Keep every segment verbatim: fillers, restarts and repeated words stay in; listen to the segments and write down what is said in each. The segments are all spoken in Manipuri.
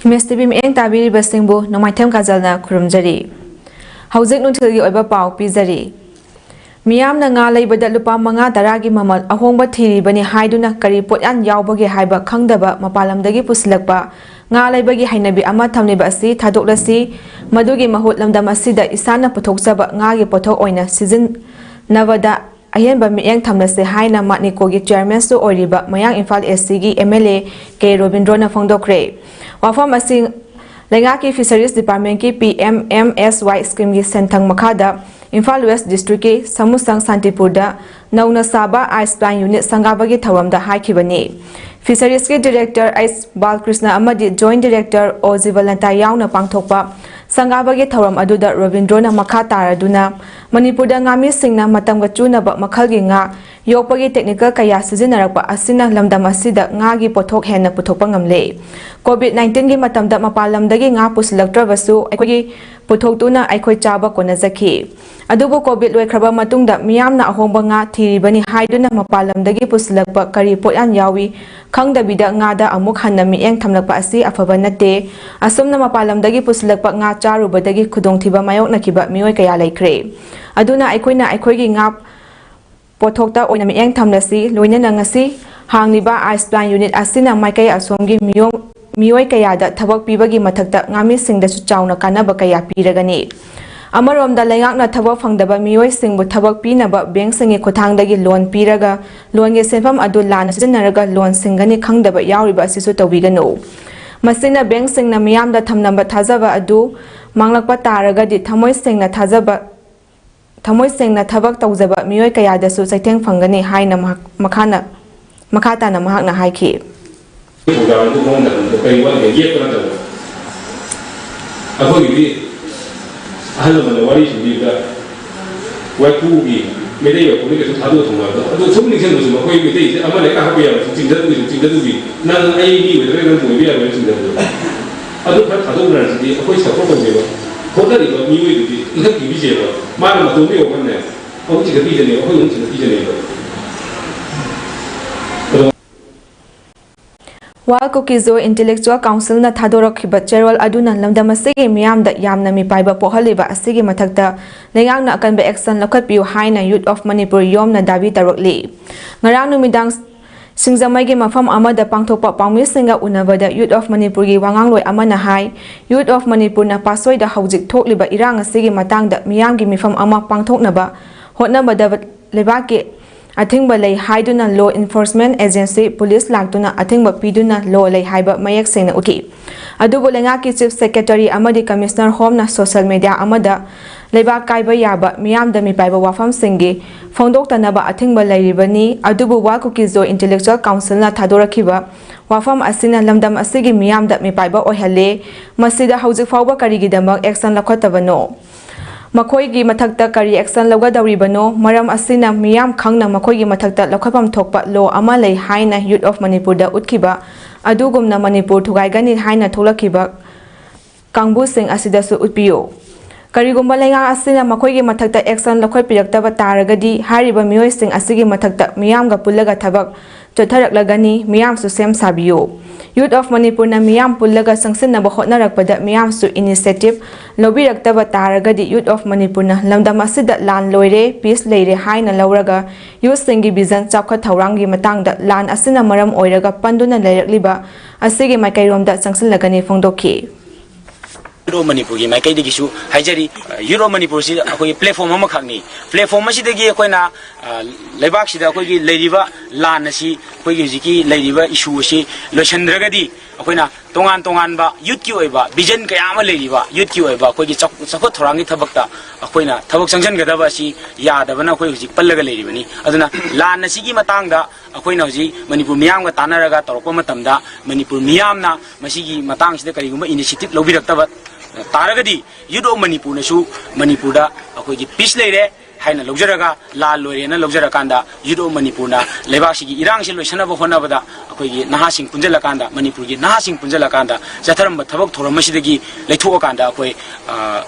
ꯃꯦꯁ ꯇꯤꯚꯤ ꯃꯤꯠꯌꯦꯡ ꯇꯥꯕꯤꯔꯤꯕꯁꯤꯡꯕꯨ ꯅꯣꯡꯃꯥꯏꯊꯦꯝ ꯀꯥꯖꯜꯅ ꯈꯨꯔꯨꯝꯖꯔꯤ꯫ ꯍꯧꯖꯤꯛ ꯅꯨꯡꯊꯤꯜꯒꯤ ꯑꯣꯏꯕ ꯄꯥꯎ ꯄꯤꯖꯔꯤ꯫ ꯃꯤꯌꯥꯝꯅ ꯉꯥ ꯂꯩꯕꯗ ꯂꯨꯄꯥ ꯃꯉꯥ ꯇꯔꯥꯒꯤ ꯃꯃꯜ ꯑꯍꯣꯡꯕ ꯊꯤꯔꯤꯕꯅꯤ ꯍꯥꯏꯗꯨꯅ ꯀꯔꯤ ꯄꯣꯠꯌꯥꯟ ꯌꯥꯎꯕꯒꯦ ꯍꯥꯏꯕ ꯈꯪꯗꯕ ꯃꯄꯥꯟ ꯂꯝꯗꯒꯤ ꯄꯨꯁꯤꯜꯂꯛꯄ ꯉꯥ ꯂꯩꯕꯒꯤ ꯍꯩꯅꯕꯤ ꯑꯃ ꯊꯝꯂꯤꯕ ꯑꯁꯤ ꯊꯥꯗꯣꯛꯂꯁꯤ꯫ ꯃꯗꯨꯒꯤ ꯃꯍꯨꯠ ꯂꯝꯗꯝ ꯑꯁꯤꯗ ꯏꯁꯥꯅ ꯄꯨꯊꯣꯛꯆꯕ ꯉꯥꯒꯤ ꯄꯣꯠꯊꯣꯛ ꯑꯣꯏꯅ ꯁꯤꯖꯤꯟꯅꯕꯗ ꯑꯍꯦꯟꯕ ꯃꯤꯠꯌꯦꯡ ꯊꯝꯂꯁꯤ ꯍꯥꯏꯅ ꯃꯥꯠꯅꯤꯀꯣꯒꯤ ꯆꯤꯌꯔꯃꯦꯟꯁꯨ ꯑꯣꯏꯔꯤꯕ ꯃꯌꯥꯡ ꯏꯝꯐꯥꯜ ꯑꯦꯁ ꯁꯤꯒꯤ ꯑꯦꯝ ꯑꯦꯜ ꯑꯦ ꯀꯦ ꯔꯣꯕꯤꯟꯗ꯭ꯔꯣꯅ ꯐꯣꯡꯗꯣꯛꯈ꯭ꯔꯦ꯫ ꯋꯥꯐꯝ ꯑꯁꯤ ꯂꯩꯉꯥꯛꯀꯤ ꯐꯤꯁꯔꯤꯁ ꯗꯤꯄꯥꯔꯠꯃꯦꯟꯠꯀꯤ ꯄꯤ ꯑꯦꯝ ꯑꯦꯝ ꯑꯦꯁ ꯋꯥꯏ ꯁ꯭ꯀꯤꯝꯒꯤ ꯁꯦꯟꯊꯪ ꯃꯈꯥꯗ ꯏꯝꯐꯥꯜ ꯋꯦꯁ ꯗꯤꯁꯇ꯭ꯔꯤꯛꯀꯤ ꯁꯃꯨꯁꯪ ꯁꯥꯟꯇꯤꯄꯨꯔꯗ ꯅꯧꯅ ꯁꯥꯕ ꯑꯥꯏꯁ ꯄ꯭ꯂꯥꯟ ꯌꯨꯅꯤꯠ ꯁꯪꯒꯥꯕꯒꯤ ꯊꯧꯔꯝꯗ ꯍꯥꯏꯈꯤꯕꯅꯤ꯫ ꯐꯤꯁꯔꯤꯁꯀꯤ ꯗꯤꯔꯦꯛꯇꯔ ꯑꯩꯆ ꯕꯥꯂꯀ꯭ꯔꯤꯁꯅ ꯑꯃꯗꯤ ꯖꯣꯏꯟꯠ ꯗꯤꯔꯦꯛꯇꯔ ꯑꯣ ꯖꯤꯕꯂꯟꯇꯥ ꯌꯥꯎꯅ ꯄꯥꯡꯊꯣꯛꯄ ꯁꯪꯒꯥꯕꯒꯤ ꯊꯧꯔꯝ ꯑꯗꯨꯗ ꯔꯣꯕꯤꯟꯗ꯭ꯔꯣꯅ ꯃꯈꯥ ꯇꯥꯔꯗꯨꯅ ꯃꯅꯤꯄꯨꯔꯗ ꯉꯥꯃꯤꯁꯤꯡꯅ ꯃꯇꯝꯒ ꯆꯨꯅꯕ ꯃꯈꯜꯒꯤ ꯉꯥ ꯌꯣꯛꯄꯒꯤ ꯇꯦꯛꯅꯤꯀꯦꯜ ꯀꯌꯥ ꯁꯤꯖꯤꯟꯅꯔꯛꯄ ꯑꯁꯤꯅ ꯂꯝꯗꯝ ꯑꯁꯤꯗ ꯉꯥꯒꯤ ꯄꯣꯠꯊꯣꯛ ꯍꯦꯟꯅ ꯄꯨꯊꯣꯛꯄ ꯉꯝꯂꯦ꯫ ꯀꯣꯚꯤꯗ ꯅꯥꯏꯟꯇꯤꯟꯒꯤ ꯃꯇꯝꯗ ꯃꯄꯥꯟ ꯂꯝꯗꯒꯤ ꯉꯥ ꯄꯨꯁꯤꯜꯂꯛꯇ꯭ꯔꯕꯁꯨ ꯑꯩꯈꯣꯏꯒꯤ ꯄꯨꯊꯣꯛꯇꯨꯅ ꯑꯩꯈꯣꯏ ꯆꯥꯕ ꯀꯣꯟꯅꯖꯈꯤ꯫ ꯑꯗꯨꯕꯨ ꯀꯣꯚꯤꯗ ꯂꯣꯏꯈ꯭ꯔꯕ ꯃꯇꯨꯡꯗ ꯃꯤꯌꯥꯝꯅ ꯑꯍꯣꯡꯕ ꯉꯥ ꯊꯤꯔꯤꯕꯅꯤ ꯍꯥꯏꯗꯨꯅ ꯃꯄꯥꯟ ꯂꯝꯗꯒꯤ ꯄꯨꯁꯤꯜꯂꯛꯄ ꯀꯔꯤ ꯄꯣꯠꯌꯥꯟ ꯌꯥꯎꯏ ꯈꯪꯗꯕꯤꯗ ꯉꯥꯗ ꯑꯃꯨꯛ ꯍꯟꯅ ꯃꯤꯠꯌꯦꯡ ꯊꯝꯂꯛꯄ ꯑꯁꯤ ꯑꯐꯕ ꯅꯠꯇꯦ꯫ ꯑꯁꯨꯝꯅ ꯃꯄꯥꯟ ꯂꯝꯗꯒꯤ ꯄꯨꯁꯤꯜꯂꯛꯄ ꯉꯥ ꯆꯥꯔꯨꯕꯗꯒꯤ ꯈꯨꯗꯣꯡꯊꯤꯕ ꯃꯥꯌꯣꯛꯅꯈꯤꯕ ꯃꯤꯑꯣꯏ ꯀꯌꯥ ꯂꯩꯈ꯭ꯔꯦ꯫ ꯑꯗꯨꯅ ꯑꯩꯈꯣꯏꯅ ꯑꯩꯈꯣꯏꯒꯤ ꯉꯥ ꯄꯣꯠꯊꯣꯛꯇ ꯑꯣꯏꯅ ꯃꯤꯠꯌꯦꯡ ꯊꯝꯂꯁꯤ꯫ ꯂꯣꯏꯅꯅ ꯉꯁꯤ ꯍꯥꯡꯂꯤꯕ ꯑꯥꯏꯁ ꯄ꯭ꯂꯥꯟ ꯌꯨꯅꯤꯠ ꯑꯁꯤꯅ ꯃꯥꯏꯀꯩ ꯑꯁꯣꯝꯒꯤ ꯃꯤꯑꯣ-, ꯃꯤꯑꯣꯏ ꯀꯌꯥꯗ ꯊꯕꯛ ꯄꯤꯕꯒꯤ ꯃꯊꯛꯇ ꯉꯥꯃꯤꯁꯤꯡꯗꯁꯨ ꯆꯥꯎꯅ ꯀꯥꯟꯅꯕ ꯀꯌꯥ ꯄꯤꯔꯒꯅꯤ꯫ ꯑꯃꯔꯣꯝꯗ ꯂꯩꯉꯥꯛꯅ ꯊꯕꯛ ꯐꯪꯗꯕ ꯃꯤꯑꯣꯏꯁꯤꯡꯕꯨ ꯊꯕꯛ ꯄꯤꯅꯕ ꯕꯦꯡꯛꯁꯤꯡꯒꯤ ꯈꯨꯠꯊꯥꯡꯗꯒꯤ ꯂꯣꯟ ꯄꯤꯔꯒ ꯂꯣꯟꯒꯤ ꯁꯦꯟꯐꯝ ꯑꯗꯨ ꯂꯥꯟꯅ ꯁꯤꯖꯤꯟꯅꯔꯒ ꯂꯣꯟ ꯁꯤꯡꯒꯅꯤ ꯈꯪꯗꯕ ꯌꯥꯎꯔꯤꯕ ꯑꯁꯤꯁꯨ ꯇꯧꯕꯤꯒꯅꯨ꯫ ꯃꯁꯤꯅ ꯕꯦꯡꯛꯁꯤꯡꯅ ꯃꯤꯌꯥꯝꯗ ꯊꯝꯂꯝꯕ ꯊꯥꯖꯕ ꯑꯗꯨ ꯃꯥꯡꯂꯛꯄ ꯇꯥꯔꯒꯗꯤ ꯊꯃꯣꯏ ꯁꯦꯡꯅ ꯊꯥꯖꯕ ꯊꯃꯣꯏ ꯁꯦꯡꯅ ꯊꯕꯛ ꯇꯧꯖꯕ ꯃꯤꯑꯣꯏ ꯀꯌꯥꯗꯁꯨ ꯆꯩꯊꯦꯡ ꯐꯪꯒꯅꯤ ꯍꯥꯏꯅ ꯃꯍꯥꯛ ꯃꯈꯥꯅ, ꯃꯈꯥ ꯇꯥꯅ ꯃꯍꯥꯛꯅ ꯍꯥꯏꯈꯤ꯫ ꯊꯧꯗꯥꯡꯗꯨ ꯃꯉꯣꯟꯗ ꯍꯪꯕꯗ ꯀꯔꯤ ꯋꯥꯠꯂꯤꯒꯦ? ꯌꯦꯠꯄ ꯅꯠꯇꯕ꯫ ꯑꯩꯈꯣꯏꯒꯤꯗꯤ ꯑꯍꯜ ꯂꯃꯟꯅ ꯋꯥꯔꯤ ꯁꯤꯟꯕꯤꯕꯗ ꯋꯥꯏꯈꯨꯒꯤ ꯃꯩꯇꯩ ꯋꯥꯏꯈꯨꯗꯤ ꯀꯩꯁꯨ ꯊꯥꯗꯣꯛꯑ ꯊꯝꯃꯣꯏ꯫ ꯑꯗꯣ, ꯑꯗꯣ ꯁꯨꯝ ꯅꯤꯡꯁꯤꯡꯕꯁꯨ ꯃꯈꯣꯏ ꯃꯩꯇꯩꯁꯦ ꯑꯃ ꯂꯩ ꯍꯥꯞꯄ ꯌꯥꯕ ꯁꯨꯝ ꯆꯤꯡꯊꯗꯧꯒꯤ, ꯁꯨꯝ ꯆꯤꯡꯊꯗꯧꯒꯤ꯫ ꯅꯪ ꯑꯩ ꯃꯤ ꯑꯣꯏꯗ꯭ꯔꯒ ꯅꯪ ꯑꯣꯏꯕ ꯌꯥꯔꯣꯏ ꯆꯤꯡꯊꯕꯗꯣ꯫ ꯑꯗꯨ ꯈꯔ ꯊꯥꯗꯣꯛꯅꯔꯁꯤꯗꯤ ꯑꯩꯈꯣꯏ ꯁꯞꯄꯣꯔꯠ ꯇꯧꯖꯦꯕ꯫ ꯍꯣꯠꯅꯔꯤꯕ ꯃꯤꯑꯣꯏꯗꯨꯗꯤ ꯏꯟꯈꯠꯄꯤꯕꯤꯁꯦꯕ꯫ ꯃꯥꯅ ꯃꯇꯣꯝꯇ ꯌꯧꯕꯅꯦ꯫ ꯑꯃꯨꯛ ꯆꯤꯡꯈꯠꯄꯤꯖꯅꯦꯕ, ꯑꯩꯈꯣꯏ ꯑꯃꯨꯛ ꯆꯤꯡꯈꯠꯄꯤꯖꯅꯦꯕ꯫ ꯑꯗꯣ World Kuki-Zo Intellectual Council-ꯅ ꯊꯥꯗꯣꯔꯛꯈꯤꯕ ꯆꯦꯔꯣꯜ ꯑꯗꯨꯅ ꯂꯝꯗꯝ ꯑꯁꯤꯒꯤ ꯃꯤꯌꯥꯝꯗ ꯌꯥꯝꯅ ꯃꯤꯄꯥꯏꯕ ꯄꯣꯛꯍꯜꯂꯤꯕ ꯑꯁꯤꯒꯤ ꯃꯊꯛꯇ ꯂꯩꯉꯥꯛꯅ ꯑꯀꯟꯕ action ꯂꯧꯈꯠꯄꯤꯌꯨ ꯍꯥꯏꯅ Youth of Manipur ꯌꯣꯝꯅ ꯗꯥꯕꯤ ꯇꯧꯔꯛꯂꯤ꯫ ꯉꯔꯥꯡ ꯅꯨꯃꯤꯗꯥꯡ ꯁꯤꯡꯖꯃꯩꯒꯤ ꯃꯐꯝ ꯑꯃꯗ ꯄꯥꯡꯊꯣꯛꯄ ꯄꯥꯎꯃꯤꯁꯤꯡꯒ ꯎꯅꯕꯗ Youth of Manipur-ꯒꯤ ꯋꯥꯉꯥꯡꯂꯣꯏ ꯑꯃꯅ ꯍꯥꯏ, Youth of Manipur-ꯅ ꯄꯥꯁꯣꯏꯗ ꯍꯧꯖꯤꯛ ꯊꯣꯛꯂꯤꯕ ꯏꯔꯥꯡ ꯑꯁꯤꯒꯤ ꯃꯇꯥꯡꯗ ꯃꯤꯌꯥꯝꯒꯤ ꯃꯤꯐꯝ ꯑꯃ ꯄꯥꯡꯊꯣꯛꯅꯕ ꯍꯣꯠꯅꯕꯗ ꯂꯩꯕꯥꯛꯀꯤ ꯑꯊꯤꯡꯕ ꯂꯩ ꯍꯥꯏꯗꯨꯅ law enforcement agency police ꯂꯥꯛꯇꯨꯅ ꯑꯊꯤꯡꯕ ꯄꯤꯗꯨꯅ law ꯂꯩ ꯍꯥꯏꯕ ꯃꯌꯦꯛ ꯁꯦꯡꯅ ꯎꯠꯈꯤ꯫ ꯑꯗꯨꯕꯨ ꯂꯩꯉꯥꯛꯀꯤ Chief Secretary ꯑꯃꯗꯤ Commissioner Home-ꯅ social media ꯑꯃꯗ ꯂꯩꯕꯥꯛ ꯀꯥꯏꯕ ꯌꯥꯕ ꯃꯤꯌꯥꯝꯗ ꯃꯤꯄꯥꯏꯕ ꯋꯥꯐꯝꯁꯤꯡꯒꯤ ꯐꯣꯡꯗꯣꯛꯇꯅꯕ ꯑꯊꯤꯡꯕ ꯂꯩꯔꯤꯕꯅꯤ꯫ ꯑꯗꯨꯕꯨ World Kuki-Zo Intellectual Council-ꯅ ꯊꯥꯗꯣꯔꯛꯈꯤꯕ ꯋꯥꯐꯝ ꯑꯁꯤꯅ ꯂꯝꯗꯝ ꯑꯁꯤꯒꯤ ꯃꯤꯌꯥꯝꯗ ꯃꯤꯄꯥꯏꯕ ꯑꯣꯏꯍꯜꯂꯦ꯫ ꯃꯁꯤꯗ ꯍꯧꯖꯤꯛ ꯐꯥꯎꯕ ꯀꯔꯤꯒꯤꯗꯃꯛ action ꯂꯧꯈꯠꯇꯕꯅꯣ? ꯃꯈꯣꯏꯒꯤ ꯃꯊꯛꯇ ꯀꯔꯤ action ꯂꯧꯒꯗꯧꯔꯤꯕꯅꯣ? ꯃꯔꯝ ꯑꯁꯤꯅ ꯃꯤꯌꯥꯝ ꯈꯪꯅ ꯃꯈꯣꯏꯒꯤ ꯃꯊꯛꯇ ꯂꯧꯈꯠꯐꯝ ꯊꯣꯛꯄ law ꯑꯃ ꯂꯩ ꯍꯥꯏꯅ Youth of Manipur-ꯗ ꯎꯠꯈꯤꯕ ꯑꯗꯨꯒꯨꯝꯅ ꯃꯅꯤꯄꯨꯔ ꯊꯨꯒꯥꯏꯒꯅꯤ ꯍꯥꯏꯅ ꯊꯣꯛꯂꯛꯈꯤꯕ ꯀꯥꯡꯕꯨꯁꯤꯡ ꯑꯁꯤꯗꯁꯨ ꯎꯠꯄꯤꯌꯨ꯫ ꯀꯔꯤꯒꯨꯝꯕ ꯂꯩꯉꯥꯛ ꯑꯁꯤꯅ ꯃꯈꯣꯏꯒꯤ ꯃꯊꯛꯇ action ꯂꯧꯈꯠꯄꯤꯔꯛꯇꯕ ꯇꯥꯔꯒꯗꯤ, ꯍꯥꯏꯔꯤꯕ ꯃꯤꯑꯣꯏꯁꯤꯡ ꯑꯁꯤꯒꯤ ꯃꯊꯛꯇ ꯃꯤꯌꯥꯝꯒ ꯄꯨꯜꯂꯒ ꯊꯕꯛ ꯆꯠꯊꯔꯛꯂꯒꯅꯤ꯫ ꯃꯤꯌꯥꯝꯁꯨ ꯁꯦꯝ ꯁꯥꯕꯤꯌꯨ꯫ Youth of Manipur-ꯅ ꯃꯤꯌꯥꯝ ꯄꯨꯜꯂꯒ ꯆꯪꯁꯤꯟꯅꯕ ꯍꯣꯠꯅꯔꯛꯄꯗ ꯃꯤꯌꯥꯝꯁꯨ initiative ꯂꯧꯕꯤꯔꯛꯇꯕ ꯇꯥꯔꯒꯗꯤ, Youth of Manipur-ꯅ ꯂꯝꯗꯝ ꯑꯁꯤꯗ ꯂꯥꯟ ꯂꯣꯏꯔꯦ, peace ꯂꯩꯔꯦ ꯍꯥꯏꯅ ꯂꯧꯔꯒ youth-ꯁꯤꯡꯒꯤ vision, ꯆꯥꯎꯈꯠ ꯊꯧꯔꯥꯡꯒꯤ ꯃꯇꯥꯡꯗ ꯂꯥꯟ ꯑꯁꯤꯅ ꯃꯔꯝ ꯑꯣꯏꯔꯒ ꯄꯟꯗꯨꯅ ꯂꯩꯔꯛꯂꯤꯕ ꯑꯁꯤꯒꯤ ꯃꯥꯏꯀꯩꯔꯣꯝꯗ ꯆꯪꯁꯤꯜꯂꯒꯅꯤ ꯐꯣꯡꯗꯣꯛꯈꯤ꯫ Youth of Manipur-ꯒꯤ ꯃꯥꯏꯀꯩꯗꯒꯤꯁꯨ ꯍꯥꯏꯖꯔꯤ꯫ Youth of Manipur-ꯁꯤ ꯑꯩꯈꯣꯏꯒꯤ platform ꯑꯃꯈꯛꯅꯤ꯫ Platform ꯑꯁꯤꯗꯒꯤ ꯑꯩꯈꯣꯏꯅ, ꯑ, ꯂꯩꯕꯥꯛꯁꯤꯗ ꯑꯩꯈꯣꯏꯒꯤ ꯂꯩꯔꯤꯕ ꯂꯥꯟ ꯑꯁꯤ, ꯑꯩꯈꯣꯏꯒꯤ ꯍꯧꯖꯤꯛꯀꯤ ꯂꯩꯔꯤꯕ issue ꯑꯁꯤ ꯂꯣꯏꯁꯤꯟꯗ꯭ꯔꯒꯗꯤ, ꯑꯩꯈꯣꯏꯅ ꯇꯣꯉꯥꯟ ꯇꯣꯉꯥꯟꯕ youth-ꯀꯤ ꯑꯣꯏꯕ vision ꯀꯌꯥ ꯑꯃ ꯂꯩꯔꯤꯕ, youth-ꯀꯤ ꯑꯣꯏꯕ ꯑꯩꯈꯣꯏꯒꯤ ꯆꯥꯎ-, ꯆꯥꯎꯈꯠ ꯊꯧꯔꯥꯡꯒꯤ ꯊꯕꯛꯇ ꯑꯩꯈꯣꯏꯅ ꯊꯕꯛ ꯆꯪꯁꯤꯟꯒꯗꯕ ꯑꯁꯤ ꯌꯥꯗꯕꯅ ꯑꯩꯈꯣꯏ ꯍꯧꯖꯤꯛ ꯄꯜꯂꯒ ꯂꯩꯔꯤꯕꯅꯤ꯫ ꯑꯗꯨꯅ ꯂꯥꯟ ꯑꯁꯤꯒꯤ ꯃꯇꯥꯡꯗ ꯑꯩꯈꯣꯏꯅ ꯍꯧꯖꯤꯛ ꯃꯅꯤꯄꯨꯔ ꯃꯤꯌꯥꯝꯒ ꯇꯥꯟꯅꯔꯒ ꯇꯧꯔꯛꯄ ꯃꯇꯝꯗ, ꯃꯅꯤꯄꯨꯔ ꯃꯤꯌꯥꯝꯅ ꯃꯁꯤꯒꯤ ꯃꯇꯥꯡꯁꯤꯗ ꯀꯔꯤꯒꯨꯝꯕ initiative ꯂꯧꯕꯤꯔꯛꯇꯕ ꯇꯥꯔꯒꯗꯤ, Youth of Manipur-ꯅꯁꯨ ꯃꯅꯤꯄꯨꯔꯗ ꯑꯩꯈꯣꯏꯒꯤ peace ꯂꯩꯔꯦ, ꯍꯥꯏꯅ ꯂꯧꯖꯔꯒ, ꯂꯥꯜ ꯂꯣꯏꯔꯦꯅ ꯂꯧꯖꯔꯀꯥꯟꯗ, Youth of ꯃꯅꯤꯄꯨꯔꯅ ꯂꯩꯕꯥꯛꯁꯤꯒꯤ ꯏꯔꯥꯡꯁꯤ ꯂꯣꯏꯁꯤꯟꯅꯕ ꯍꯣꯠꯅꯕꯗ ꯑꯩꯈꯣꯏꯒꯤ ꯅꯍꯥꯁꯤꯡ ꯄꯨꯟꯁꯤꯜꯂꯀꯥꯟꯗ, ꯃꯅꯤꯄꯨꯔꯒꯤ ꯅꯍꯥꯁꯤꯡ ꯄꯨꯟꯁꯤꯜꯂꯀꯥꯟꯗ ꯆꯠꯊꯔꯝꯕ ꯊꯕꯛ ꯊꯧꯔꯝ ꯑꯁꯤꯗꯒꯤ ꯂꯩꯊꯣꯛꯑꯀꯥꯟꯗ, ꯑꯩꯈꯣꯏ, ꯑ,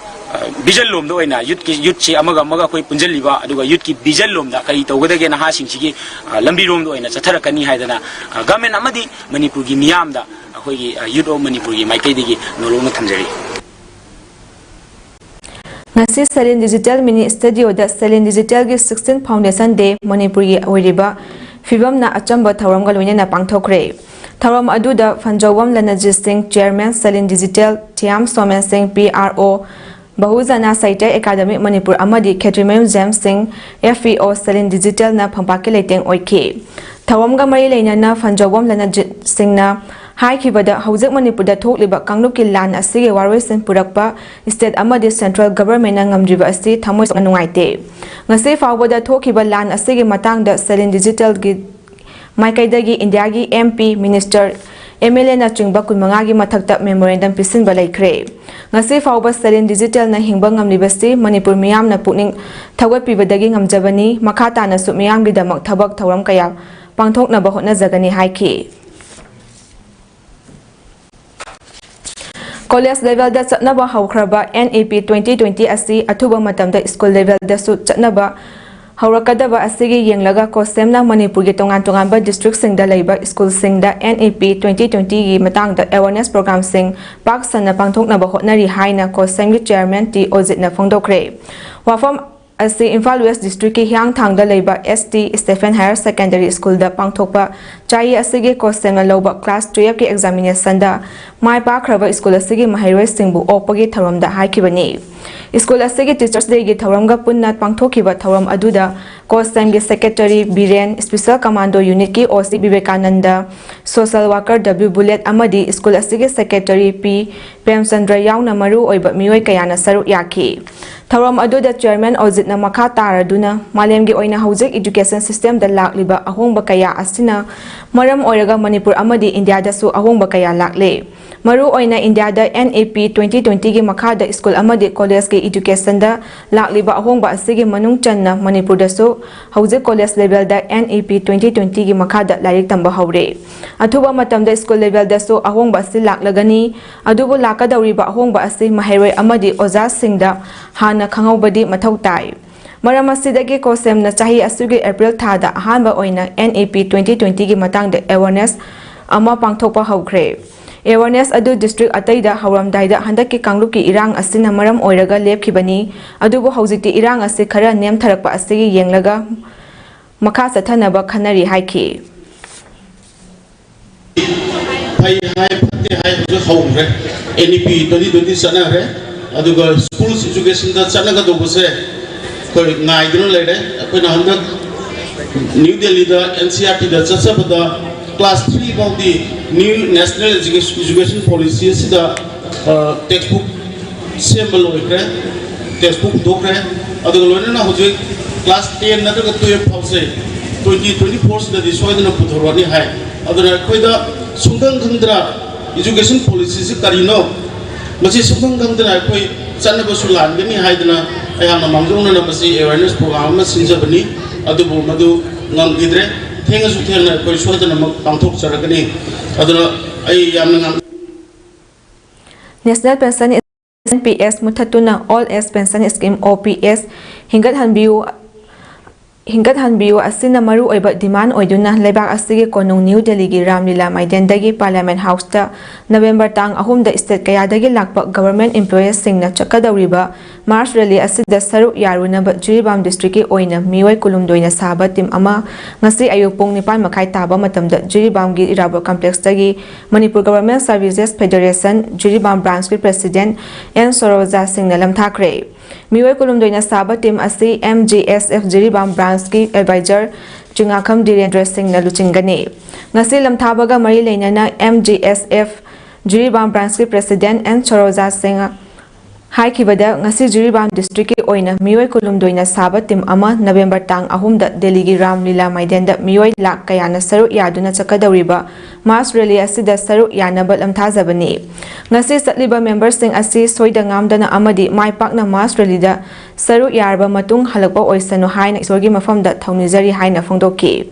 ꯑ, vision ꯂꯣꯝꯗ ꯑꯣꯏꯅ youth ꯀꯤ, youth ꯁꯤ ꯑꯃꯒ ꯑꯃꯒ ꯑꯩꯈꯣꯏ ꯄꯨꯟꯁꯤꯜꯂꯤꯕ, ꯑꯗꯨꯒ youth ꯀꯤ vision ꯂꯣꯝꯗ ꯀꯔꯤ ꯇꯧꯒꯗꯒꯦ ꯅꯍꯥꯁꯤꯡꯁꯤꯒꯤ, ꯑ, ꯂꯝꯕꯤꯔꯣꯝꯗ ꯑꯣꯏꯅ ꯆꯠꯊꯔꯛꯀꯅꯤ ꯍꯥꯏꯗꯅ, ꯑ, government ꯑꯃꯗꯤ ꯃꯅꯤꯄꯨꯔꯒꯤ ꯃꯤꯌꯥꯝꯗ ꯑꯩꯈꯣꯏꯒꯤ, ꯑ, Youth of ꯃꯅꯤꯄꯨꯔꯒꯤ ꯃꯥꯏꯀꯩꯗꯒꯤ ꯅꯣꯂꯣꯛꯅ ꯊꯝꯖꯔꯤ꯫ ꯉꯁꯤ ꯁꯂꯤꯟ ꯗꯤꯖꯤꯇꯦꯜ ꯃꯤꯅꯤ ꯁ꯭ꯇꯨꯗꯤꯑꯣꯗ ꯁꯂꯤꯟ ꯗꯤꯖꯤꯇꯦꯜꯒꯤ sixteen Foundation Day ꯃꯅꯤꯄꯨꯔꯒꯤ ꯑꯣꯏꯔꯤꯕ ꯐꯤꯕꯝꯅ ꯑꯆꯝꯕ ꯊꯧꯔꯝꯒ ꯂꯣꯏꯅꯅ ꯄꯥꯡꯊꯣꯛꯈ꯭ꯔꯦ꯫ ꯊꯧꯔꯝ ꯑꯗꯨꯗ ꯐꯟꯖꯧꯕꯝ Ranjit Singh, Chairman, Selin digital, Thiyam Somen Singh, P R O, ꯕꯍꯨꯖꯅ ꯁꯥꯍꯤꯇ꯭ꯌ ꯑꯦꯀꯥꯗꯃꯤ ꯃꯅꯤꯄꯨꯔ ꯑꯃꯗꯤ Khetrimayum James Singh, F E O, Selin ꯗꯤꯖꯤꯇꯦꯜꯅ ꯐꯝꯄꯥꯛꯀꯤ ꯂꯩꯇꯦꯡ ꯑꯣꯏꯈꯤ꯫ ꯊꯧꯔꯝꯒ ꯃꯔꯤ ꯂꯩꯅꯅ ꯐꯟꯖꯧꯕꯝ ꯂꯅꯖꯤꯠ ꯁꯤꯡꯅ ꯍꯥꯏꯈꯤꯕꯗ, ꯍꯧꯖꯤꯛ ꯃꯅꯤꯄꯨꯔꯗ ꯊꯣꯛꯂꯤꯕ ꯀꯥꯡꯂꯨꯞꯀꯤ ꯂꯥꯟ ꯑꯁꯤꯒꯤ ꯋꯥꯔꯣꯏꯁꯤꯟ ꯄꯨꯔꯛꯄ state ꯑꯃꯗꯤ central government ꯅ ꯉꯝꯗ꯭ꯔꯤꯕ ꯑꯁꯤ ꯊꯃꯣꯏ ꯁꯣꯛꯅ ꯅꯨꯡꯉꯥꯏꯇꯦ꯫ ꯉꯁꯤ ꯐꯥꯎꯕꯗ ꯊꯣꯛꯈꯤꯕ ꯂꯥꯟ ꯑꯁꯤꯒꯤ ꯃꯇꯥꯡꯗ ꯁꯂꯤꯟ ꯗꯤꯖꯤꯇꯦꯜꯒꯤ ꯃꯥꯏꯀꯩꯗꯒꯤ ꯏꯟꯗꯤꯌꯥꯒꯤ M P, minister, M L A ꯅꯆꯤꯡꯕ ꯀꯨꯟꯃꯉꯥꯒꯤ ꯃꯊꯛꯇ memorandum ꯄꯤꯁꯤꯟꯕ ꯂꯩꯈ꯭ꯔꯦ꯫ ꯉꯁꯤ ꯐꯥꯎꯕ ꯁꯂꯤꯟ ꯗꯤꯖꯤꯇꯦꯜꯅ ꯍꯤꯡꯕ ꯉꯝꯂꯤꯕꯁꯤ ꯃꯅꯤꯄꯨꯔ ꯃꯤꯌꯥꯝꯅ ꯄꯨꯛꯅꯤꯡ ꯊꯧꯒꯠꯄꯤꯕꯗꯒꯤ ꯉꯝꯖꯕꯅꯤ꯫ ꯃꯈꯥ ꯇꯥꯅꯁꯨ ꯃꯤꯌꯥꯝꯒꯤꯗꯃꯛ ꯊꯕꯛ ꯊꯧꯔꯝ ꯀꯌꯥ ꯄꯥꯡꯊꯣꯛꯅꯕ ꯍꯣꯠꯅꯖꯒꯅꯤ ꯍꯥꯏꯈꯤ꯫ College level ꯗ ꯆꯠꯅꯕ ꯍꯧꯈ꯭ꯔꯕ N E P twenty twenty ꯑꯁꯤ ꯑꯊꯨꯕ ꯃꯇꯝꯗ school level ꯗꯁꯨ ꯆꯠꯅꯕ ꯍꯧꯔꯛꯀꯗꯕ ꯑꯁꯤꯒꯤ ꯌꯦꯡꯂꯒ COHSEM ꯅ ꯃꯅꯤꯄꯨꯔꯒꯤ ꯇꯣꯉꯥꯟ ꯇꯣꯉꯥꯟꯕ district ꯁꯤꯡꯗ ꯂꯩꯕ school ꯁꯤꯡꯗ N E P twenty twenty ꯒꯤ ꯃꯇꯥꯡꯗ awareness program ꯁꯤꯡ ꯄꯥꯛ ꯁꯟꯅ ꯄꯥꯡꯊꯣꯛꯅꯕ ꯍꯣꯠꯅꯔꯤ ꯍꯥꯏꯅ COHSEM ꯒꯤ Chairman T ꯑꯣꯖꯤꯠꯅ ꯐꯣꯡꯗꯣꯛꯈ꯭ꯔꯦ꯫ ꯋꯥꯐꯝ ꯑꯁꯤ ꯏꯝꯐꯥꯜ West district ꯀꯤ ꯍꯤꯌꯥꯡꯊꯥꯡꯗ ꯂꯩꯕ S T Stephen Higher Secondary School ꯗ ꯄꯥꯡꯊꯣꯛꯄ ꯆꯥꯌꯦ ꯑꯁꯤꯒꯤ COHSEM ꯅ ꯂꯧꯕ class twelve ꯀꯤ examination ꯗ ꯃꯥꯏ ꯄꯥꯛꯈ꯭ꯔꯕ school ꯑꯁꯤꯒꯤ ꯃꯍꯩꯔꯣꯏꯁꯤꯡꯕꯨ ꯑꯣꯛꯄꯒꯤ ꯊꯧꯔꯝꯗ ꯍꯥꯏꯈꯤꯕꯅꯤ꯫ School ꯑꯁꯤꯒꯤ Teachers Day ꯒꯤ ꯊꯧꯔꯝꯒ ꯄꯨꯟꯅ ꯄꯥꯡꯊꯣꯛꯈꯤꯕ ꯊꯧꯔꯝ ꯑꯗꯨꯗ COHSEM ꯒꯤ Secretary Biren, Special Commando Unit ꯀꯤ O C Vivekananda, Social Worker W bullet ꯑꯃꯗꯤ school ꯑꯁꯤꯒꯤ Secretary P ꯄ꯭ꯔꯦꯝꯆꯟꯗ꯭ꯔ ꯌꯥꯎꯅ ꯃꯔꯨ ꯑꯣꯏꯕ ꯃꯤꯑꯣꯏ ꯀꯌꯥꯅ ꯁꯔꯨꯛ ꯌꯥꯈꯤ꯫ ꯊꯧꯔꯝ ꯑꯗꯨꯗ Chairman ꯑꯣꯖꯤꯠꯅ ꯃꯈꯥ ꯇꯥꯔꯗꯨꯅ ꯃꯥꯂꯦꯝꯒꯤ ꯑꯣꯏꯅ ꯍꯧꯖꯤꯛ education system ꯗ ꯂꯥꯛꯂꯤꯕ ꯑꯍꯣꯡꯕ ꯀꯌꯥ ꯑꯁꯤꯅ ꯃꯔꯝ ꯑꯣꯏꯔꯒ ꯃꯅꯤꯄꯨꯔ ꯑꯃꯗꯤ ꯏꯟꯗꯤꯌꯥꯗꯁꯨ ꯑꯍꯣꯡꯕ ꯀꯌꯥ ꯂꯥꯛꯂꯦ꯫ ꯃꯔꯨ ꯑꯣꯏꯅ ꯏꯟꯗꯤꯌꯥꯗ N E P twenty twenty ꯒꯤ ꯃꯈꯥꯗ school ꯑꯃꯗꯤ ꯀꯣꯂꯦꯖꯀꯤ ꯏꯗꯨꯀꯦꯁꯟꯗ ꯂꯥꯛꯂꯤꯕ ꯑꯍꯣꯡꯕ ꯑꯁꯤꯒꯤ ꯃꯅꯨꯡ ꯆꯟꯅ ꯃꯅꯤꯄꯨꯔꯗꯁꯨ ꯍꯧꯖꯤꯛ college ꯂꯦꯚꯦꯜꯗ N E P twenty twenty ꯒꯤ ꯃꯈꯥꯗ ꯂꯥꯏꯔꯤꯛ ꯇꯝꯕ ꯍꯧꯔꯦ꯫ ꯑꯊꯨꯕ ꯃꯇꯝꯗ ꯁ꯭ꯀꯨꯜ ꯂꯦꯚꯦꯜꯗꯁꯨ ꯑꯍꯣꯡꯕ ꯑꯁꯤ ꯂꯥꯛꯂꯒꯅꯤ꯫ ꯑꯗꯨꯕꯨ ꯂꯥꯛꯀꯗꯧꯔꯤꯕ ꯑꯍꯣꯡꯕ ꯑꯁꯤ ꯃꯍꯩꯔꯣꯏ ꯑꯃꯗꯤ ꯑꯣꯖꯥꯁꯤꯡꯗ ꯍꯥꯟꯅ ꯈꯪꯍꯧꯕꯗꯤ ꯃꯊꯧ ꯇꯥꯏ꯫ ꯃꯔꯝ ꯑꯁꯤꯗꯒꯤ ꯀꯣꯁꯦꯝꯅ ꯆꯍꯤ ꯑꯁꯤꯒꯤ ꯑꯦꯄ꯭ꯔꯤꯜ ꯊꯥꯗ ꯑꯍꯥꯟꯕ ꯑꯣꯏꯅ N E P twenty twenty ꯒꯤ ꯃꯇꯥꯡꯗ ꯑꯦꯋꯥꯔꯅꯦꯁ ꯑꯃ ꯄꯥꯡꯊꯣꯛꯄ ꯍꯧꯈ꯭ꯔꯦ꯫ ꯑꯦꯋꯥꯔꯅꯦꯁ ꯑꯗꯨ ꯗꯤꯁꯇ꯭ꯔꯤꯛ ꯑꯇꯩꯗ ꯍꯧꯔꯝꯗꯥꯏꯗ ꯍꯟꯗꯛꯀꯤ ꯀꯥꯡꯂꯨꯞꯀꯤ ꯏꯔꯥꯡ ꯑꯁꯤꯅ ꯃꯔꯝ ꯑꯣꯏꯔꯒ ꯂꯦꯞꯈꯤꯕꯅꯤ꯫ ꯑꯗꯨꯕꯨ ꯍꯧꯖꯤꯛꯇꯤ ꯏꯔꯥꯡ ꯑꯁꯤ ꯈꯔ ꯅꯦꯝꯊꯔꯛꯄ ꯑꯁꯤꯒꯤ ꯌꯦꯡꯂꯒ ꯃꯈꯥ ꯆꯠꯊꯅꯕ ꯈꯟꯅꯔꯤ ꯍꯥꯏꯈꯤ꯫ ꯐꯩ ꯍꯥꯏ, ꯐꯠꯇꯦ ꯍꯥꯏ, ꯍꯧꯖꯤꯛ ꯍꯧꯈ꯭ꯔꯦ꯫ N E P twenty twenty ꯆꯠꯅꯈ꯭ꯔꯦ꯫ ꯑꯗꯨꯒ ꯁ꯭ꯀꯨꯜꯁ ꯏꯖꯨꯀꯦꯁꯟꯗ ꯆꯠꯅꯒꯗꯧꯕꯁꯦ ꯑꯩꯈꯣꯏ ꯉꯥꯏꯗꯨꯅ ꯂꯩꯔꯦ꯫ ꯑꯩꯈꯣꯏꯅ ꯍꯟꯗꯛ ꯅ꯭ꯌꯨ ꯗꯦꯜꯂꯤꯗ N C E R T ꯗ ꯆꯠꯆꯕꯗ class three ꯐꯥꯎꯗꯤ new national education policy ꯑꯁꯤꯗ textbook ꯁꯦꯝꯕ ꯂꯣꯏꯈ꯭ꯔꯦ, textbook ꯄꯨꯊꯣꯛꯈ꯭ꯔꯦ꯫ ꯑꯗꯨꯒ ꯂꯣꯏꯅꯅ ꯍꯧꯖꯤꯛ class ten ꯅꯠꯇ꯭ꯔꯒ twelve ꯐꯥꯎꯁꯦ twenty twenty four ꯁꯤꯗꯗꯤ ꯁꯣꯏꯗꯅ ꯄꯨꯊꯣꯔꯛꯑꯅꯤ ꯍꯥꯏ꯫ ꯑꯗꯨꯅ ꯑꯩꯈꯣꯏꯗ ꯁꯨꯡꯈꯪ ꯈꯪꯗꯅ education policy ꯁꯤ ꯀꯔꯤꯅꯣ, ꯃꯁꯤ ꯁꯨꯡꯈꯪ ꯈꯪꯗꯅ ꯑꯩꯈꯣꯏ ꯆꯠꯅꯕꯁꯨ ꯂꯥꯟꯒꯅꯤ ꯍꯥꯏꯗꯅ ꯑꯩꯍꯥꯛꯅ ꯃꯥꯡꯖꯧꯅꯅ ꯃꯁꯤ awareness program ꯑꯃ ꯁꯤꯟꯖꯕꯅꯤ꯫ ꯑꯗꯨꯕꯨ ꯃꯗꯨ ꯉꯝꯈꯤꯗ꯭ꯔꯦ꯫ ꯊꯦꯡꯉꯁꯨ ꯊꯦꯡꯅ ꯑꯩꯈꯣꯏ ꯁꯣꯏꯗꯅꯃꯛ ꯄꯥꯡꯊꯣꯛꯆꯔꯛꯀꯅꯤ꯫ ꯑꯗꯨꯅ ꯑꯩ ꯌꯥꯝꯅ ꯉꯥꯡ- National Pension Scheme, N P S ꯃꯨꯊꯠꯇꯨꯅ Old Age Pension Scheme, O P S, ꯍꯤꯡꯒꯠꯍꯟꯕꯤꯌꯨ, ꯍꯤꯡꯒꯠꯍꯟꯕꯤꯌꯨ ꯑꯁꯤꯅ ꯃꯔꯨꯑꯣꯏꯕ demand ꯑꯣꯏꯗꯨꯅ ꯂꯩꯕꯥꯛ ꯑꯁꯤꯒꯤ ꯀꯣꯅꯨꯡ ꯅ꯭ꯌꯨ ꯗꯦꯜꯂꯤꯒꯤ ꯔꯥꯝꯂꯤꯂꯥ ꯃꯥꯏꯗꯥꯟꯗꯒꯤ Parliament House ꯇ November ꯇꯥꯡ ꯑꯍꯨꯝꯗ state ꯀꯌꯥꯗꯒꯤ ꯂꯥꯛꯄ government employees ꯁꯤꯡꯅ ꯆꯠꯀꯗꯧꯔꯤꯕ March rally ꯑꯁꯤꯗ ꯁꯔꯨꯛ ꯌꯥꯔꯨꯅꯕ ꯖꯤꯔꯤꯕꯥꯝ district ꯀꯤ ꯑꯣꯏꯅ ꯃꯤꯑꯣꯏ ꯀꯨꯟꯍꯨꯝꯗꯣꯏꯅ ꯁꯥꯕ team ꯑꯃ ꯉꯁꯤ ꯑꯌꯨꯛ ꯄꯨꯡ ꯅꯤꯄꯥꯟ ꯃꯈꯥꯏ ꯇꯥꯕ ꯃꯇꯝꯗ ꯖꯤꯔꯤꯕꯥꯝꯒꯤ ꯏꯔꯥꯕꯣꯠ complex ꯇꯒꯤ Manipur Government Services Federation Jiribam branch ꯀꯤ president N ꯁꯣꯔꯣꯖꯥ ꯁꯤꯡꯅ ꯂꯝꯊꯥꯈ꯭ꯔꯦ꯫ ꯃꯤꯑꯣꯏ ꯀꯨꯟꯍꯨꯝꯗꯣꯏꯅ ꯁꯥꯕ team ꯑꯁꯤ M G S F Jiribam branch ꯀꯤ advisor ꯆꯤꯡꯉꯥꯈꯝ ꯙꯤꯔꯦꯟꯗ꯭ꯔ ꯁꯤꯡꯅ ꯂꯨꯆꯤꯡꯒꯅꯤ꯫ ꯉꯁꯤ ꯂꯝꯊꯥꯕꯒ ꯃꯔꯤ ꯂꯩꯅꯅ M G S F Jiribam branch ꯀꯤ president N ꯁꯣꯔꯣꯖꯥ ꯁꯤꯡ ꯍꯥꯏꯈꯤꯕꯗ, ꯉꯁꯤ ꯖꯤꯔꯤꯕꯥꯝ ꯗꯤꯁꯇ꯭ꯔꯤꯛꯀꯤ ꯑꯣꯏꯅ ꯃꯤꯑꯣꯏ ꯀꯨꯟꯍꯨꯝꯗꯣꯏꯅ ꯁꯥꯕ ꯇꯤꯝ ꯑꯃ ꯅꯕꯦꯝꯕꯔ ꯇꯥꯡ ꯑꯍꯨꯝꯗ ꯗꯦꯜꯂꯤꯒꯤ ꯔꯥꯝ ꯂꯤꯂꯥ ꯃꯥꯏꯗꯥꯟꯗ ꯃꯤꯑꯣꯏ ꯂꯥꯈ ꯀꯌꯥꯅ ꯁꯔꯨꯛ ꯌꯥꯗꯨꯅ ꯆꯠꯀꯗꯧꯔꯤꯕ ꯃꯥꯁ ꯔꯦꯂꯤ ꯑꯁꯤꯗ ꯁꯔꯨꯛ ꯌꯥꯅꯕ ꯂꯝꯊꯥꯖꯕꯅꯤ꯫ ꯉꯁꯤ ꯆꯠꯂꯤꯕ ꯃꯦꯝꯕꯔꯁꯤꯡ ꯑꯁꯤ ꯁꯣꯏꯗ ꯉꯥꯝꯗꯅ ꯑꯃꯗꯤ ꯃꯥꯏ ꯄꯥꯛꯅ ꯃꯥꯁ ꯔꯦꯂꯤꯗ ꯁꯔꯨꯛ ꯌꯥꯔꯕ ꯃꯇꯨꯡ ꯍꯜꯂꯛꯄ ꯑꯣꯏꯁꯅꯨ ꯍꯥꯏꯅ ꯏꯁꯣꯔꯒꯤ ꯃꯐꯝꯗ ꯊꯧꯅꯤꯖꯔꯤ ꯍꯥꯏꯅ ꯐꯣꯡꯗꯣꯛꯈꯤ꯫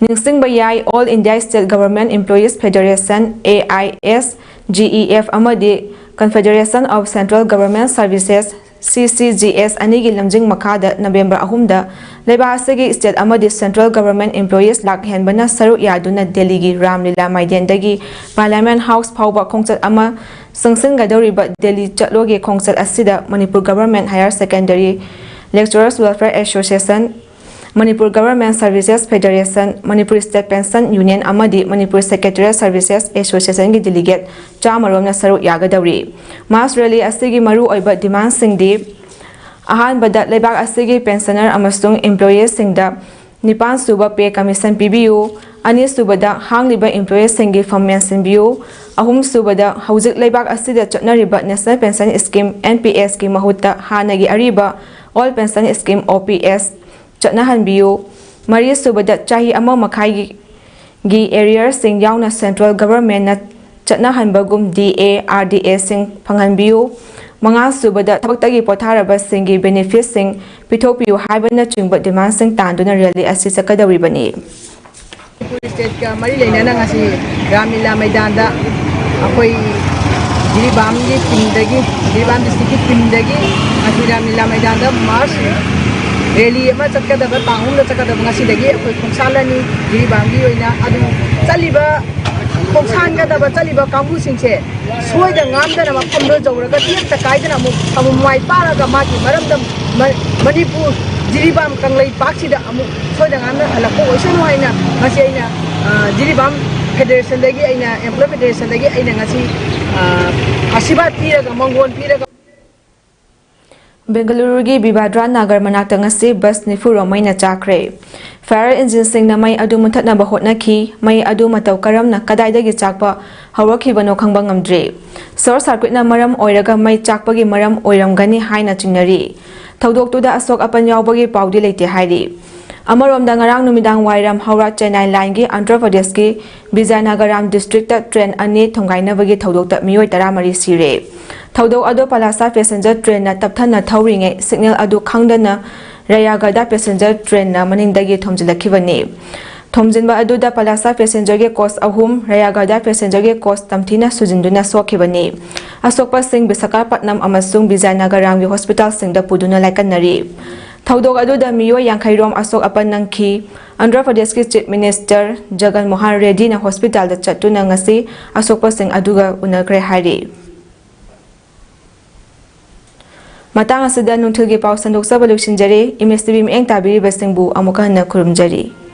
ꯅꯤꯡꯁꯤꯡꯕ ꯌꯥꯏ, All India State Government Employees Federation, A I S G E F, ꯑꯃꯗꯤ Confederation of Central Government Services, C C G S, ꯑꯅꯤꯒꯤ ꯂꯝꯖꯤꯡ ꯃꯈꯥꯗ ꯅꯕꯦꯝꯕꯔ ꯑꯍꯨꯝꯗ ꯂꯩꯕꯥꯛ ꯑꯁꯤꯒꯤ state ꯑꯃꯗꯤ central government employees ꯂꯥꯛ ꯍꯦꯟꯕꯅ ꯁꯔꯨꯛ ꯌꯥꯗꯨꯅ ꯗꯦꯜꯂꯤꯒꯤ ꯔꯥꯝ ꯂꯤꯂꯥ ꯃꯥꯏꯗꯥꯟꯗꯒꯤ Parliament House ꯐꯥꯎꯕ ꯈꯣꯡꯆꯠ ꯑꯃ ꯆꯪꯁꯤꯟꯒꯗꯧꯔꯤꯕ ꯗꯦꯜꯂꯤ ꯆꯠꯂꯣꯒꯤ ꯈꯣꯡꯆꯠ ꯑꯁꯤꯗ Manipur Government Higher Secondary Lecturers Welfare Association, Manipur Government Services Federation, Manipur State Pension Union ꯑꯃꯗꯤ Manipur Secretariat Services Associationꯒꯤ delegate ꯆꯥꯝꯃ ꯔꯣꯝꯅ ꯁꯔꯨꯛ ꯌꯥꯒꯗꯧꯔꯤ꯫ ꯃꯥꯁ ꯔꯦꯂꯤ ꯑꯁꯤꯒꯤ ꯃꯔꯨꯑꯣꯏꯕ demandꯁꯤꯡꯗꯤ, ꯑꯍꯥꯟꯕꯗ, ꯂꯩꯕꯥꯛ ꯑꯁꯤꯒꯤ pensioner ꯑꯃꯁꯨꯡ employeeꯁꯤꯡꯗ ꯅꯤꯄꯥꯟ ꯁꯨꯕ pay commission ꯄꯤꯕꯤꯌꯨ, ꯑꯅꯤꯁꯨꯕꯗ, ꯍꯥꯡꯂꯤꯕ employeeꯁꯤꯡꯒꯤ ꯐꯝ ꯃꯦꯟꯁꯤꯟꯕꯤꯌꯨ, ꯑꯍꯨꯝꯁꯨꯕꯗ, ꯍꯧꯖꯤꯛ ꯂꯩꯕꯥꯛ ꯑꯁꯤꯗ ꯆꯠꯅꯔꯤꯕ National Pension Scheme, N P S, ꯀꯤ ꯃꯍꯨꯠꯇ ꯍꯥꯟꯅꯒꯤ ꯑꯔꯤꯕ All Pension Scheme, O P S, ꯆꯠꯅꯍꯟꯕꯤꯌꯨ, ꯃꯔꯤꯁꯨꯕꯗ, ꯆꯍꯤ ꯑꯃ ꯃꯈꯥꯏꯒꯤ ꯒꯤ arrearꯁꯤꯡ ꯌꯥꯎꯅ central governmentꯅ ꯆꯠꯅꯍꯟꯕꯒꯨꯝ D A, R D Aꯁꯤꯡ ꯐꯪꯍꯟꯕꯤꯌꯨ, ꯃꯉꯥꯁꯨꯕꯗ, ꯊꯕꯛꯇꯒꯤ ꯄꯣꯊꯥꯔꯕꯁꯤꯡꯒꯤ benefitꯁꯤꯡ ꯄꯤꯊꯣꯛꯄꯤꯌꯨ ꯍꯥꯏꯕꯅꯆꯤꯡꯕ demandꯁꯤꯡ ꯇꯥꯟꯗꯨꯅ rally ꯑꯁꯤ ꯆꯠꯀꯗꯧꯔꯤꯕꯅꯤ꯫ ꯃꯅꯤꯄꯨꯔ stateꯀ ꯃꯔꯤ ꯂꯩꯅꯅ ꯉꯁꯤ ꯔꯥꯝ ꯂꯤꯂꯥ ꯃꯩꯗꯥꯟꯗ ꯑꯩꯈꯣꯏ ꯖꯤꯔꯤꯕꯥꯝꯒꯤ teamꯗꯒꯤ, ꯖꯤꯔꯤꯕꯥꯝ districtꯀꯤ teamꯗꯒꯤ ꯉꯁꯤ ꯔꯥꯝ ꯂꯤꯂꯥ ꯃꯩꯗꯥꯟꯗ mass rally ꯑꯃ ꯆꯠꯀꯗꯕ, ꯇꯥꯡ ꯑꯍꯨꯝꯗ ꯆꯠꯀꯗꯕ, ꯉꯁꯤꯗꯒꯤ ꯑꯩꯈꯣꯏ ꯈꯣꯡꯁꯥꯜꯂꯅꯤ ꯖꯤꯔꯤꯕꯥꯝꯒꯤ ꯑꯣꯏꯅ꯫ ꯑꯗꯨ ꯆꯠꯂꯤꯕ, ꯈꯣꯡꯁꯥꯟꯒꯗꯕ ꯆꯠꯂꯤꯕ ꯀꯥꯡꯕꯨꯁꯤꯡꯁꯦ ꯁꯣꯏꯗ ꯉꯥꯝꯗꯅ ꯃꯐꯝꯗꯣ ꯌꯧꯔꯒ ꯇꯦꯛꯇ ꯀꯥꯏꯗꯅ ꯑꯃꯨꯛ, ꯑꯃꯨꯛ ꯃꯥꯏ ꯄꯥꯛꯑꯒ ꯃꯥꯒꯤ ꯃꯔꯝꯗꯝ ꯃ-, ꯃꯅꯤꯄꯨꯔ ꯖꯤꯔꯤꯕꯥꯝ ꯀꯪꯂꯩꯄꯥꯛꯁꯤꯗ ꯑꯃꯨꯛ ꯁꯣꯏꯗ ꯉꯥꯝꯗꯅ ꯍꯜꯂꯛꯄ ꯑꯣꯏꯁꯅꯨ ꯍꯥꯏꯅ ꯉꯁꯤ ꯑꯩꯅ, ꯑ, ꯖꯤꯔꯤꯕꯥꯝ federationꯗꯒꯤ, ꯑꯩꯅ employee federationꯗꯒꯤ ꯑꯩꯅ ꯉꯁꯤ, ꯑ, ꯑꯁꯤꯔꯕꯥꯗ ꯄꯤꯔꯒ, ꯃꯪꯒꯣꯟ ꯄꯤꯔꯒ ꯕꯦꯡꯒꯂꯨꯔꯨꯒꯤ ꯕꯤꯕꯥꯗ꯭ꯔꯥ ꯅꯥꯒꯔ ꯃꯅꯥꯛꯇ ꯉꯁꯤ ꯕꯁ ꯅꯤꯐꯨ ꯔꯣꯝ ꯃꯩꯅ ꯆꯥꯛꯈ꯭ꯔꯦ꯫ ꯐꯥꯌꯔ ꯏꯟꯖꯤꯟꯁꯤꯡꯅ ꯃꯩ ꯑꯗꯨ ꯃꯨꯊꯠꯅꯕ ꯍꯣꯠꯅꯈꯤ꯫ ꯃꯩ ꯑꯗꯨ ꯃꯇꯧ ꯀꯔꯝꯅ, ꯀꯗꯥꯏꯗꯒꯤ ꯆꯥꯛꯄ ꯍꯧꯔꯛꯈꯤꯕꯅꯣ ꯈꯪꯕ ꯉꯝꯗ꯭ꯔꯤ꯫ ꯁꯣꯔꯠ ꯁꯥꯔꯀ꯭ꯋꯤꯠꯅ ꯃꯔꯝ ꯑꯣꯏꯔꯒ ꯃꯩ ꯆꯥꯛꯄꯒꯤ ꯃꯔꯝ ꯑꯣꯏꯔꯝꯒꯅꯤ ꯍꯥꯏꯅ ꯆꯤꯡꯅꯔꯤ꯫ ꯊꯧꯗꯣꯛꯇꯨꯗ ꯑꯁꯣꯛ ꯑꯄꯟ ꯌꯥꯎꯕꯒꯤ ꯄꯥꯎꯗꯤ ꯂꯩꯇꯦ ꯍꯥꯏꯔꯤ꯫ ꯑꯃꯔꯣꯝꯗ, ꯉꯔꯥꯡ ꯅꯨꯃꯤꯗꯥꯡ ꯋꯥꯏꯔꯝ ꯍꯧꯔꯥ ꯆꯦꯟꯅꯥꯏ ꯂꯥꯏꯟꯒꯤ ꯑꯟꯙ꯭ꯔ ꯄ꯭ꯔꯗꯦꯁꯀꯤ ꯕꯤꯖꯌꯅꯒꯔꯥꯝ ꯗꯤꯁꯇ꯭ꯔꯤꯛꯇ ꯇ꯭ꯔꯦꯟ ꯑꯅꯤ ꯊꯣꯝꯒꯥꯏꯅꯕꯒꯤ ꯊꯧꯗꯣꯛꯇ ꯃꯤꯑꯣꯏ ꯇꯔꯥꯃꯔꯤ ꯁꯤꯔꯦ꯫ ꯊꯧꯗꯣꯛ ꯑꯗꯨ ꯄꯂꯥꯁꯥ ꯄꯦꯁꯦꯟꯖꯔ ꯇ꯭ꯔꯦꯟꯅ ꯇꯞꯊꯅ ꯊꯧꯔꯤꯉꯩ ꯁꯤꯒꯅꯦꯜ ꯑꯗꯨ ꯈꯪꯗꯅ ꯔꯌꯥꯒꯗ ꯄꯦꯁꯦꯟꯖꯔ ꯇ꯭ꯔꯦꯟꯅ ꯃꯅꯤꯡꯗꯒꯤ ꯊꯣꯝꯖꯤꯜꯂꯛꯈꯤꯕꯅꯤ꯫ ꯊꯣꯝꯖꯤꯟꯕ ꯑꯗꯨꯗ ꯄꯂꯥꯁꯥ ꯄꯦꯁꯦꯟꯖꯔꯒꯤ ꯀꯣꯆ ꯑꯍꯨꯝ, ꯔꯌꯥꯒꯗ ꯄꯦꯁꯦꯟꯖꯔꯒꯤ ꯀꯣꯆ ꯇꯝꯊꯤꯅ ꯁꯨꯖꯤꯟꯗꯨꯅ ꯁꯣꯛꯈꯤꯕꯅꯤ꯫ ꯑꯁꯣꯛꯄꯁꯤꯡ ꯕꯤꯁꯥꯈꯥꯄꯠꯅꯝ ꯑꯃꯁꯨꯡ ꯕꯤꯖꯌꯅꯒꯔꯥꯝꯒꯤ ꯍꯣꯁꯄꯤꯇꯥꯜꯁꯤꯡꯗ ꯄꯨꯗꯨꯅ ꯂꯥꯏꯀꯠꯅꯔꯤ꯫ ꯊꯧꯗꯣꯛ ꯑꯗꯨꯗ ꯃꯤꯑꯣꯏ ꯌꯥꯡꯈꯩ ꯔꯣꯝ ꯑꯁꯣꯛ ꯑꯄꯟ ꯅꯪꯈꯤ꯫ ꯑꯟꯙ꯭ꯔ ꯄ꯭ꯔꯗꯦꯁꯀꯤ ꯆꯤꯐ ꯃꯤꯅꯤꯁꯇꯔ ꯖꯒꯟ ꯃꯣꯍꯟ ꯔꯦꯗꯤꯅ ꯍꯣꯁꯄꯤꯇꯥꯜꯗ ꯆꯠꯇꯨꯅ ꯉꯁꯤ ꯑꯁꯣꯛꯄꯁꯤꯡ ꯑꯗꯨꯒ ꯎꯅꯈ꯭ꯔꯦ ꯍꯥꯏꯔꯤ꯫ ꯃꯇꯥꯡ ꯑꯁꯤꯗ ꯅꯨꯡꯊꯤꯜꯒꯤ ꯄꯥꯎ ꯁꯟꯗꯣꯛꯆꯕ ꯂꯣꯏꯁꯤꯟꯖꯔꯦ꯫ ꯏꯃꯦꯖ ꯇꯤꯚꯤ ꯃꯤꯠꯌꯦꯡ ꯇꯥꯕꯤꯔꯤꯕꯁꯤꯡꯕꯨ ꯑꯃꯨꯛꯀ ꯍꯟꯅ ꯈꯨꯔꯨꯝꯖꯔꯤ꯫